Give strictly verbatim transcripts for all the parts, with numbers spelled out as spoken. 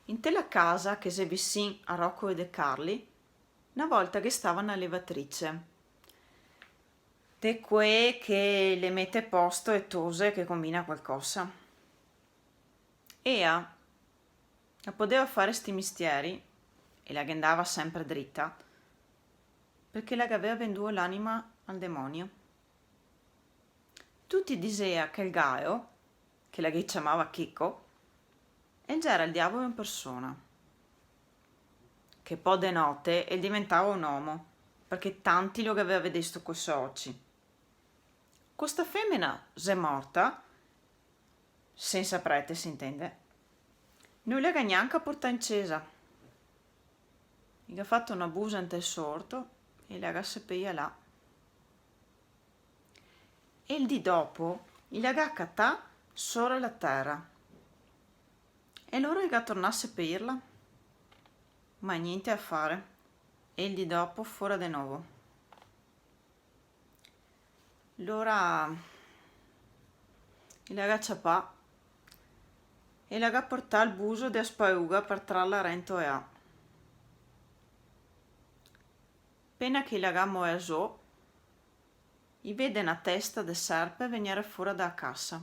Inte la casa che xe visin a Rocco e De Carli, na volta ghe stava na levatrice, de quee che le mete posto e tose che combina qualcosa. Ea la podeva fare sti mistieri, e la ghe ndava sempre drita, parché la gaveva venduo l'anima al demonio. Tuti disea che el gaeo, che la ghe ciamava Chico, el gera el diavolo in persona, che po de note el diventava un omo, parché tanti lo gaveva vedesto coi so oci. Co sta femena xe morta, sensa prete s'intende, no i la ga gnanca portà in cesa. I ga fato na busa inte el so orto e i la ga sepeia là. E el dì dopo i la ga catà sora la tera. E lora i ga tornà a sepeirla. Ma gnente a fare. E el dì dopo fora de novo. Lora i la ga ciapà e i la ga portà al buso de la spauga par trarla rento ea. Pena che i la ga moea zo, i vede na testa de serpe vegnere fora da casa.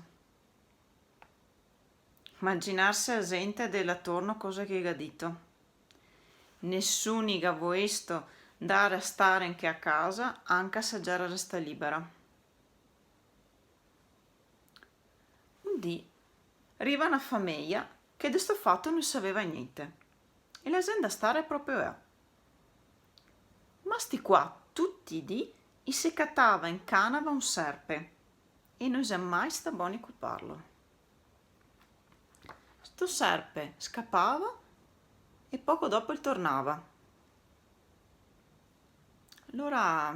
Maginarse a zente de là torno cosa che i ga dito. Nesuni ga voesto ndare a stare in chea casa, anca se gera restà libera. Un dì riva na fameia che de sto fato no saveva gnente, e la xe ndà stare proprio là. Ma sti qua tuti i dì i se catava in canava un serpe, e no i xe mai stà boni coparlo. Sto serpe scapava e poco dopo el tornava. Alora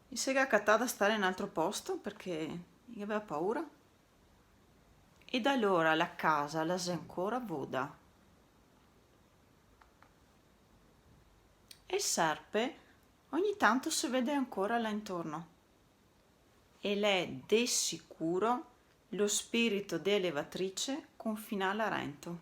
i se ga catà da stare in altro posto parché i gaveva paura. E da alora la casa la xe ancora voda. E el serpe ogni tanto se vede ancora là intorno. E l'è de sicuro lo spirito de levatrice confinà là rento.